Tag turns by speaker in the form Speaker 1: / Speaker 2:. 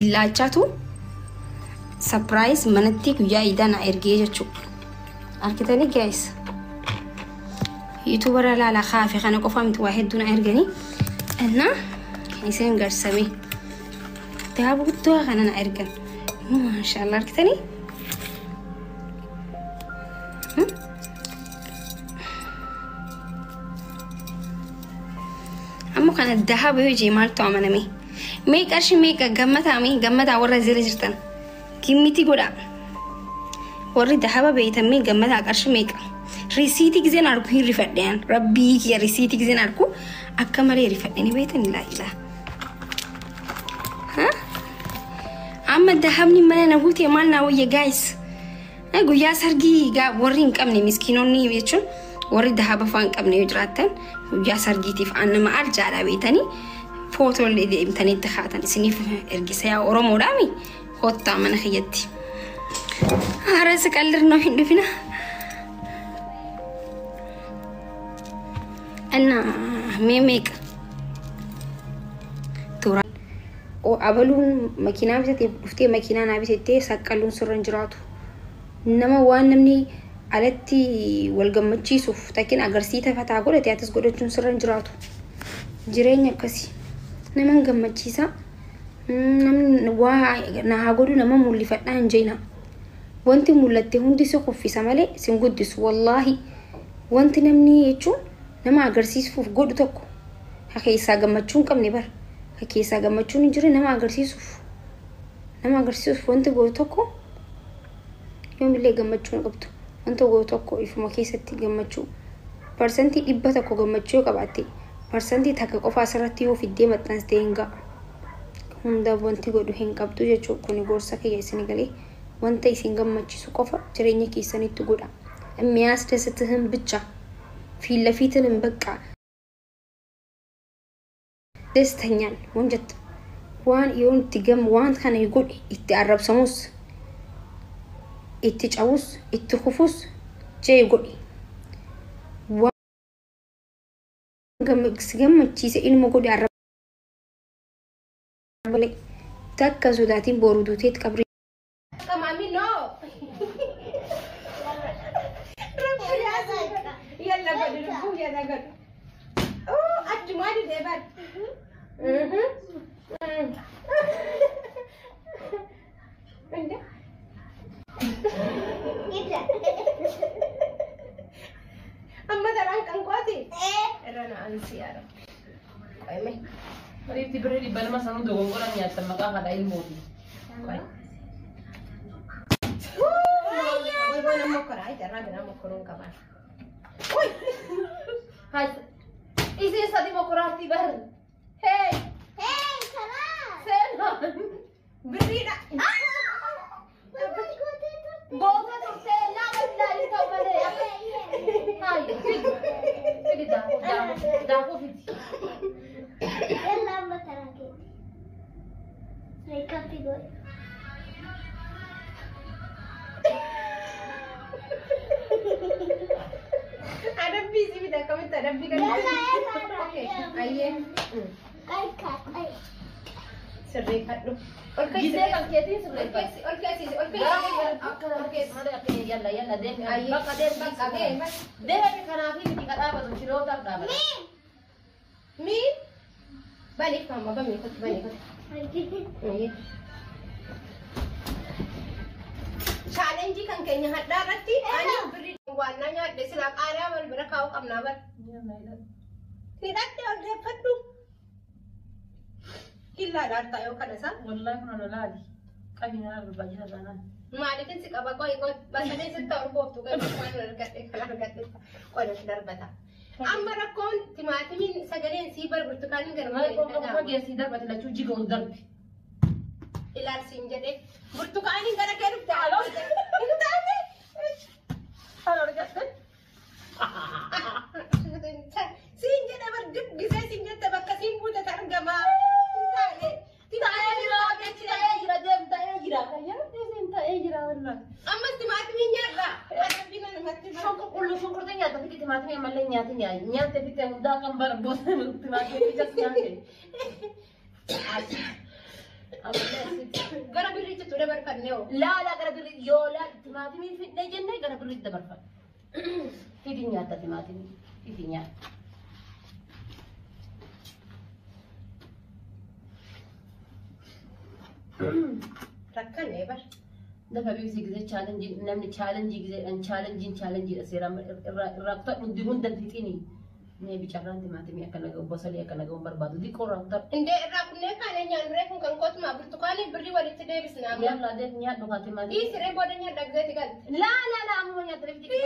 Speaker 1: Billaachaatu surprise manatti guyyaa iidaa na ergee jechuudha. Argitanii guys? Yuutuubara laala kaafe kana qofa miti waa hedduu na erganii. Innaa isin garsame. Daaboo guddaa kana na ergan. Maashaallah argitanii? Amma kana dahaba yoo jee maaltu amaname? Mee qarshii meeqa gammataa mee gammataa warra jala jirtan gimmiti godhaa. Warri dahaba beeytan mee gammataa qarshii meeqa? Risiitii gizeen argu hin rifadhe an rabbii kiyya risiitii gizeen argu akka malee rifadhe ni beeytan laa ilaa. Amma dahabni mana na guute maal naa wayya guys? Guyyaa sargii gaa warri hin qabne miskiinonni jechuun warri dahaba fa'aa hin qabne yoo jiraattan guyyaa sargiitiif aan nama arjaadha beetanii footoo illee deemtanii itti kaatan isiniif ergisa yaa Oromoodhaami kottaa mana kiyyatti. Haara si qallirnoo hin dhufina. Anna mee meeqa? Turan. Abaluun makiinaa bitatee dhuftee makiinaa naa bitettee saqqaluun sirra hin jiraatu. Nama waan namni alatti wal gammachiisuuf takkin agarsiita fataa godhate atis godhachuun sirra hin jiraatu. Jireenya akkasii naman gammachiisa. Namni waa na haa godhu nama mul'ifadhaa hin jeena. Wanti mul'atte hundi si kuffisa malee sin guddisu wallaahi. Wanti namni jechuun nama agarsiisuuf godhu tokko ka keessaa gammachuu hin qabne bara. Ka keessaa gammachuun hin jirre nama agarsiisuuf. Nama agarsiisuuf wanti godhu tokko yoomillee gammachuu hin qabdu. Wanta godhu tokko ifuma keessatti gammachuu. Parsantii 100 gammachuu yoo qabaatte parsantii takka qofa asirratti yoo fiddee maxxansite hin ga'a. Hunda wanti godhu hin qabdu jechuudha. Kuni gorsa kiyya isin galee wanta isin gammachiisu qofa jireenya keessanitti godha. የሚያስደስትህን ብቻ ፊት ለፊትንም በቃ ደስተኛል ወንጀት waan yoon itti gam waan kana godhe itti arrabsamus itti cabus itti kufus jee godhi waan si gammachiise ilma godhi arraba malee takka sodaatiin boru duuteet qabrii
Speaker 2: Mami, no. Yalla godhu lubbuu yalla godhu. Oh, achumaa didee bar. Inda. Amma daraan kan kooti? Irra na ansi yaa rabbi. Qoyme.
Speaker 3: Mariifti birrii 200 sanuu dogongoran nyaattan maqaa haadha ilmooti.
Speaker 2: Qoy. Voy voy mokkoraa, carraa biraa mokkoruun qaban. Uy!
Speaker 3: Hai. Isiin sadi mokkoraatti bar. Hey! Seenaan.
Speaker 2: Birriidha.
Speaker 3: Goota turtee lama ilaalii ta'u malee. Hai. Fidi. Fidi daakuu daakuu daakuu fidi.
Speaker 2: Adabbii si bita akkamitti adabbii kan Okay, ayyee. Sirreeffadhu. Ol ka'i.
Speaker 3: Gisee kan keetiin sirreeffadhu.
Speaker 2: Ol ka'i, ol ka'i,
Speaker 3: Akka
Speaker 2: ol ka'i.
Speaker 3: malee akka yalla yalla deemi.
Speaker 2: Ayyee.
Speaker 3: Bakka deemi.
Speaker 2: Bakka deemi.
Speaker 3: Deemi kanaafii miti ka dhaabatu shirootaaf dhaabata.
Speaker 2: Mi? Bani mama bani kottu bani kottu. Ayyee. Chaalenjii kan keenya hadhaa irratti ani birrii waan na nyaadhe silaa qaaraa wal bira kaa'uu qabnaa bar. Hidhadhe ol deeffadhu. Killaa dhaartaa yoo kana isaa.
Speaker 3: Wallahi kun lolaali. Qabi nama barbaachisa taanaan.
Speaker 2: Maaliifin si qaba qoy qoy bakka sitti ol kooftu kan waan argadhe kan argadhe qoy darbata. Amma rakkoon timaatimiin sagaleen sii bar burtukaaniin gara
Speaker 3: Maal qofa geessii darbate lachuu jiga ol darbe.
Speaker 2: Ilaalsiin jedhee burtukaaniin gara kee dhufte aloo hin taate. Siin jedhe bar gisee siin jette bakka siin buute argamaa. Hin taane.
Speaker 3: Ta'ee jira ta'ee jira deem ta'ee jira. Ta'ee jira wallahi.
Speaker 2: Ammas timaatimiin nyaadha. Adabbiin namatti bara.
Speaker 3: Shonko qullu shunkurtii nyaata fiti timaatimii ammallee nyaati nyaati nyaate fite hundaa kan bara booda timaatimii ijas nyaate. Ammallee asitti.
Speaker 2: Gara birriitti tu dabarfannee hoo.
Speaker 3: Laa laa gara birrii yoo laa timaatimii fidnee jennee gara birriitti dabarfanna. Fidi nyaatta timaatimii. Fidi nyaatta.
Speaker 2: Rakkannee bar.
Speaker 3: Dafa bibisi gisee chaalenjii namni chaalenjii giseedhaan chaalenjiin chaalenjiidha seeraan irraa irraa kutaa hundi hunda fixini. Mee bicarraan timaatimii akka naga'u bosolee akka naga'u barbaadu diqoo irraa kutaa.
Speaker 2: Indee irraa kunneen kaanee nyaannu reefuun kan kootumaa burtukaanii birrii walitti deebisnaa.
Speaker 3: Yallaa deef nyaadhu kaa timaatimii.
Speaker 2: Dhiisiree booda nyaadha giseeti galte.
Speaker 3: Laa laa laa ammoo nyaata reefti.